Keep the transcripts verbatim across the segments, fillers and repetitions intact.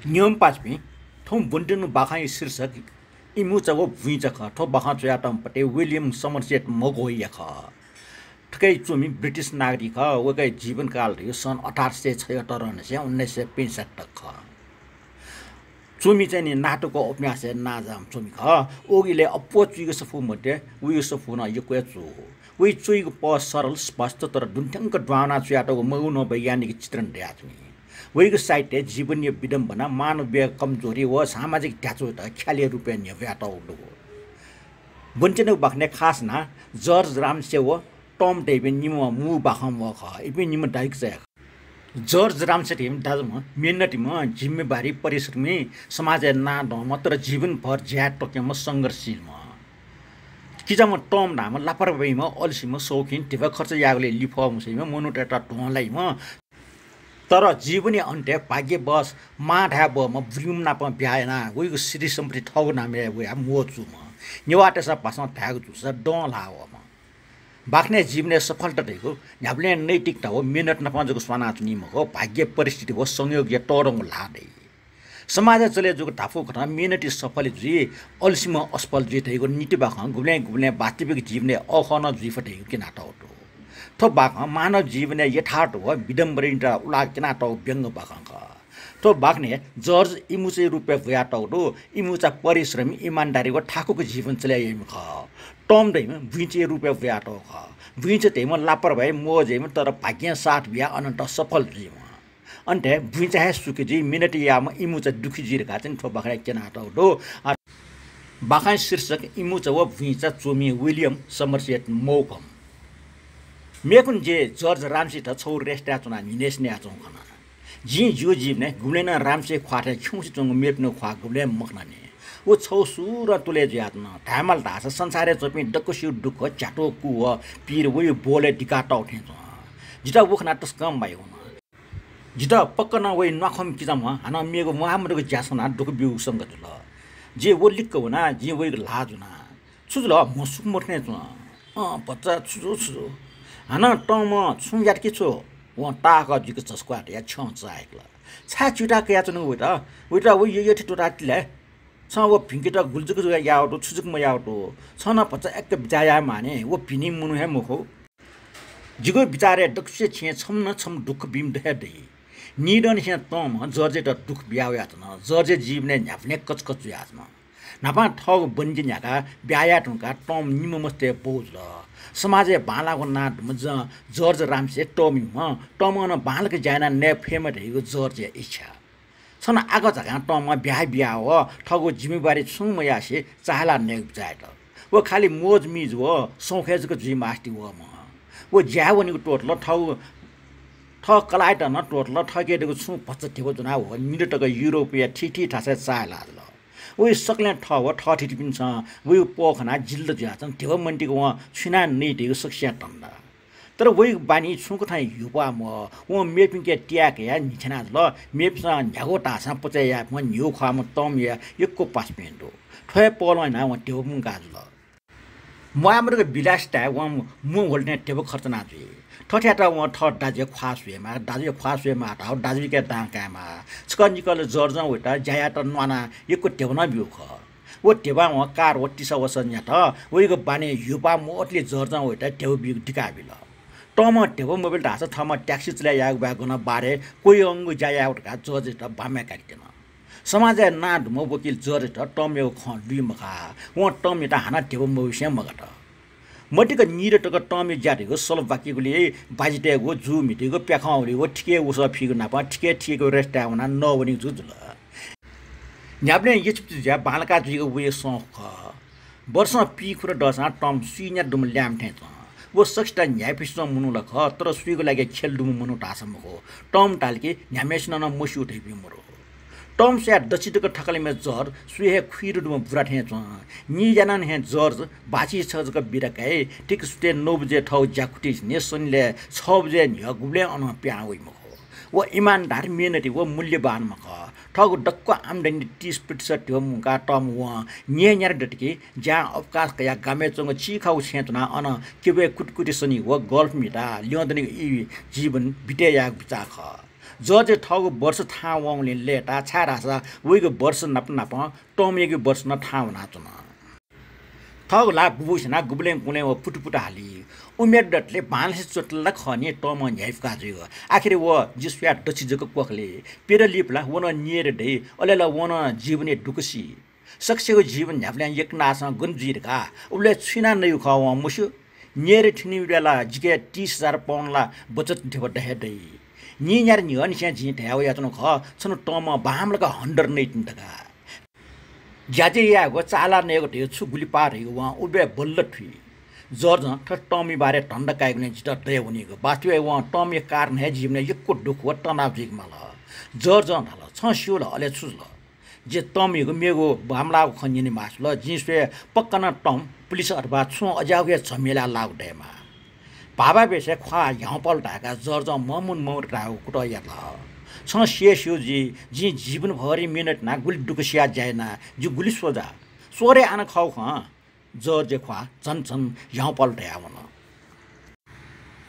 न्यंम्ह पासापिं, थौं ब्वनेत्यंगु बाखंया शीर्षक इमूचा व भुइँचा खः। थ्व बाखं च्वयातःम्ह पति विलियम समरसेट मगोया खः। थुकिया च्वमि ब्रिटिश नागरिक खः। वय्कःया जीवनकाल धइगु सन् अठार सय छयत्तर निसें उन्नाइस सय पैंसठ्ठी तक खः। च्वमि चाहिँ नि नाटक उपन्यासया नांजाःम्ह च्वमि खः। वय्कः इलय् अप्वः च्वइगु सफू मध्ये वइगु सफू नं यक्व हे च्वः। वया च्वइगु पह सरल, स्पष्ट, तर दुनेत्यंक दुहां वनाः च्वयातःगु मौन वैज्ञानिक चित्रण दयाच्वनी। वइगु साहित्यय् जीवनया विडम्बना, मानवीय कमजोरी व सामाजिक ध्याचुयात ख्यालया रूपय् न्ह्यब्वयातःगु दु। ब्वनेत्यनागु बाखनय् खास यानाः जर्ज रामसे व टम धइपिं निम्ह मू बाखंम्ह खः। इपिं निम्ह दाजुकिजा खः। जर्ज रामसे धइम्ह दाजुम्ह मेहनतीम्ह, जिम्मेवारी, परिश्रमी, समाजय् नां दंम्ह, तर जीवनभर ज्याय् तोकेम्ह संघर्षशीलम्ह। किजाम्ह टम धाःम्ह लापरवाहीम्ह, अल्सीम्ह, सौखिन, धिबा खर्च यायेगुलिइ लिफः मछ्वइम्ह, मनूतय्त ध्वं लाइम्ह, तर जीवनया अन्त्यय् भाग्यवश मां धाये बहःम्ह बुरिम्ह नाप ब्याहा यानाः वइगु सितिसम्पत्ति थःगु नामय् वयाः म्वःजूम्ह, नेवाःतय्सं भाषां धायेगु जूसा दँ ल्हाः वःम्ह। बाखनय् जीवनय् सफलता धइगु न्ह्याबलें नैतिकता व मेहनत नाप जक स्वानाच्वनी मखु, भाग्य, परिस्थिति व संयोगया तःधंगु ल्हाः दइ। समाजय् चले जूगु धापू कथं मेहनती सफल जुइ, अल्सीम्ह असफल जुइ धइगु नीति बाखं गुबलें गुबलें वास्तविक जीवनय् अःखः नं जुइफु धइगु क्यनातःगु दु। थ्व बाखं मानव जीवनया यथार्थ व विडम्बनायात उलाः क्यनातःगु व्यंग्य बाखं खः। थ्व बाखनय् जर्ज इमूचाया रूपय् ब्वयातःगु दु। इमूचा परिश्रमी, इमानदारी व थाकुक जीवन चले याइम्ह खः। टम धइम्ह भुइँचाया रूपय् ब्वयातःगु खः। भुइँचा धइम्ह लापरवाही, म्वःजूम्ह, तर भाग्यं साथ बियाः अनन्त सफल जुइम्ह। अन्त्यय् भुइँचा हे सुखी जुइ, मेहनती याःम्ह इमूचा दुःखी जुइ धकाः चाहिँ थ्व बाखनय् क्यनातःगु दु। आ, बाखंया शीर्षक इमूचा व भुइँचा, च्वमि विलियम समरसेट मौघम। मेगु खुन्हु जिं जर्ज रामसेयात छगू रेस्टुरेन्टय् च्वनाः न्हिनय् स्यनाच्वंगु खना। जिं जिगु जीवनय् गुबलें नं रामसेया ख्वाः थें खिउँसे च्वंगु मेपिनिगु ख्वाः गुबलें मखना नि। व छगू सुरं तुलय् जुयाच्वन। धायेमाल धाःसा संसारय् च्वंपिं दक्वसिगु दुःख, झ्यातुगु कू व पीर वइगु बोलय् दिकातःगु थें च्वं। जितः व खनाः तसकं माया वन। जितः पक्का नं वया न्वाखंम्ह किजाम्हं हानं मेगु म्वाःमदुगु ज्यासं नं दुःख ब्यूगु संका जुल। जिं व लिक्क वनाः जिं वयागु ल्हाः ज्वना। छु जुल? म्ह सुख मथुने च्वं। अँ, भचा छु जू, छु जू? हानं टमं छुं यात कि छु? वं ताःहाकः जुइक झसक्वाः धयाः छ्यं चाःहिकल। छाय् च्यूताः कयाच्वनागु वयात? वयात व यःथें त्वःताः तिल हे। छं व भिंकेत गुलि जक याःगु दु, छु जक मयाःगु दु। छं नं भचा याक्क बिचाः याये माःनि, व भिंनिम्ह मनू हे मखु। जिगु बिचारय् दक्वसिया छेँय् छम्ह न छम्ह दुःख बीम्ह हे दइ। निदँनिसें टमं जर्जयात दुःख बिया वयाच्वन। जर्जया जीवनय् न्ह्याबलें कचकच जुयाच्वन। न्हापां थःगु बनिजि न्ह्याकाः ब्याहा याये धुंकाः टम निम्ह मस्तय् बौ जुल। समाजय् बांलाःगु नां दुम्ह ज-, जर्ज रामसे टमीम्ह, टमं नं बांलाक ज्या यानाः नये फयेमा धइगु जर्जया इच्छा। छन्हु आगः झकां टमं ब्याहा बियाः व थःगु जिम्मेवारी छुं मयासें चाःहिलाः नयेगु बिचाः यात। व खालि मोजमिज व सौखय् जक जुइ मास्ति वःम्ह। व ज्याय् वनेगु त्वःतल, थःगु, थः कलाःयात नं त्वःतल, थःके दइगु छुं भचा धिबा ज्वनाः व निदँ तक युरोपया थीथी थासय् चाःहिला जुल। वया सकलें थः व थःथितिपिन्सं वयागु पह खनाः जिल्ल जुयाच्वन। धिबा मन्तिक वं छु यानाः नइ धइगु सकसियां तंदा। तर वयागु बानी छुं कथं ह्यूपाः मवः। वं मेपिन्के तिया कयाः न्हिथ्याना जुल। मेपिन्सं न्ह्यागु धाःसां पचय् यायेफुम्ह न्ह्यू ख्वाःम्ह टमया यक्व पासापिं दु। थ्व हे पहलं यानाः वं धिबा मुंका जुल। म्वाःमदुगु विलासिताय् वं म्वःघ्वलय् थें धिबा खर्च याना जुइ। थथे यात वं थः दाजुया ख्वाः स्वयेमाः, दाजुया ख्वाः स्वयेमाः धाःगु दाजुयाके दां कायेमाः। छकः निकः जर्जं वयात ज्या यायेत न्वानाः यक्व धिबा नं ब्यूगु खः। व धिबां वं कार व तिसा वसः न्यात। वयागु बानी ह्यूपाः मवतले जर्जं वयात धिबा बीगु दिकाबिल। टमं धिबा मबिल धाःसा थःम्हं ट्याक्सी चले यायेगु बाहेक गनं बारय् क्वह्यंगु ज्या यायेगु धकाः जर्जयात बांमय् काकेत्यन। समाजय् नां दुम्ह वकिल जर्जयात टमयागु खँ लुइ मखा। वं टमयात हानं धिबा मब्यूसें मगात। मदिक्क निदँ तक टमया ज्या धइगु सल बाकीगुलिइ बाजितय्गु, जू म्हितेगु, प्याखं हुलिगु, थिके वसः फीगु नाप थिके थिकेगु रेस्टुरेन्टय् वनाः नः वनीगु जक जुल। न्ह्याबलें यचुपिचु ज्या बांलाका जुइगु वया सं खः। वर्षं पीखुदँ दःसां टम सुइन्या दुम्ह ल्याय्म्ह थें च्वं। व सकसित न्ह्याइपुसे च्वंम्ह मनू ला खः, तर सुइगु लागि ख्यलय् दुम्ह मनू धाःसा मखु। टम धाल कि न्ह्याम्हय्सिनं नं मस्यू धइपिं मदु। टम स्वयाः दच्छि तक थकालिम्ह जर्ज सुइ हे खुइदँ दुम्ह बुरा थें च्वं। निज्यानानं हे जर्ज बाछि छगः जक बिदा काइ। ठीक सुथय् नौ बजे थःगु ज्याकुथिइ झिंनि, सनिलय् छ बजे न्ह्यः गुबलें अनं पिहां वइ मखु। व इमानदार, मेहनती व मूल्यवानम्ह खः। थःगु दक्व आम्दानी तीस प्रतिशत धिबा मुंकाः टम वं न्यय् न्यादँ दत कि ज्यां अवकाश कयाः गामय् च्वंगु चीखागु छेँय् च्वनाः अन क्यबय् कुतिकुति सनी व गल्फ म्हिताः ल्यं दनिगु ई जीवन बितय् यायेगु बिचाः खः। जर्ज थःगु वर्ष थाहां वंगुलिं लय्ताः, छाय्धाःसा वइगु वर्ष नाप नापं टमयागु वर्ष नं थाहां वनाच्वन। थःगु ल्हाः बुबुस्यानाः गुबलें गुबलें व पुटुपुट हाली। उमेर दतले बांलासे च्वतल ला खः नि टमं न्ह्याइपुका जुइगु। आखिर व जि स्वयाः दछि जक क्वखली। पेदँ लिपा ला व नं न्येरे दइ, अले ला व नं जीवनय् दुःख सी। सकसिगु जीवन न्ह्याबलें यक्व नाःसां गन जुइ धकाः उबलय् छु याना नइगु खः वं मस्यू। न्येरे थ्यनीबलय् ला जिके तीस हजार पाउन्ड ला बचत धिबा द हे दइ। न्हिन्यारे न्हिगःनिसें जिं धया वयाच्वनागु खः, छन्हु टमं बांमलाक हन्डर नइतिनि धकाः। ज्याझ्वः यायेगु, चाला नयेगु धइगु छु गुलि पाः धइगु वं उबलय् बल्ल थुइ। जर्जं थ्व टमया बारे धन्दा काइगुलिं जितः दया वनीगु। वास्तवय् वं टमया कारणं हे जीवनय् यक्व दुःख व तनाव जुइके माल। जर्जं धाल, "छं स्यू ला, अले छु जुल? जि टमयागु मेगु बांमलाःगु खँ न्यने मास्ति वल। जिं स्वये पक्का नं टम पुलिस अथवा छुं अज्याःगु हे झमेलय् लाःगु दयेमाः।" भाःभाः बेसय् ख्वाः ह्याउँपाल धाय्काः जर्जं ममन मौर धाःगु कुतः यात। "छं स्यू हे स्यू जि, जिं जीवनभरि मेहनत यानाः गुलि दुःख सियाः ज्या याना, जि गुलि सोझा। स्व रे आः न खःगु खँ।" जर्जया ख्वाः झन झन ह्याउँपाल धयावन।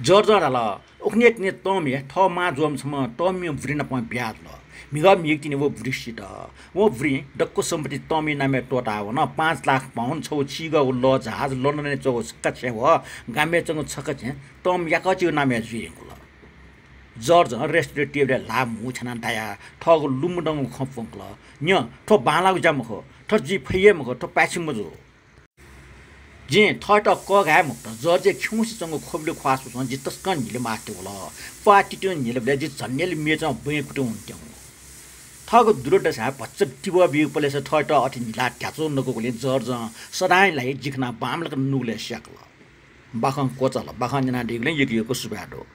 जर्जं धाल, उखुन्हुतिनि टमया थः मां जुयाम्ह छम्ह टमया बुरिं नाप ब्याहा जुल। म्हिगः म्हिगः तिनि व बुरि सित। व बुरिं दक्व सम्पत्ति टमया नामय् त्वःतावन। पाँच लाख पाउन्ड, छगू चिगः व लः जहाज, लन्डनय् च्वंगु छकः छेँ व गामय् च्वंगु छकः छेँ टम याकःचिया नामय् जुइ धुंकल। जर्जं रेस्टुरेन्ट टेबलय् ल्हाः म्हुःछ्यानाः दायाः थःगु लुमधंगु खँ प्वंकल। न्यँ, थ्व बांलाःगु ज्या मखु, थथे जुइ फइ हे मखु, थ्व पाय्छि मजू। जिं थःत कःघाये मखुत। जर्जया खिउँसे च्वंगु ख्वबुली ख्वाः स्वसं जि तसकं न्हिले मास्ति वल। प्वाः तितिं न्हिलाबलय् जि झन्यल मेचं बँय् कुतुं वनेत्यंगु। थःगु दुर्दशाय् भचा तिबः बीगु पलेसा थःत अथे न्हिलाः ध्याच्वः नकूगुलिं जर्जं सदांया लागि जि खनाः बांमलाक नुगलय् स्याकल। बाखं क्वचाल। बाखं न्यनादीगुलिं यक्व यक्व सुभाय् दु।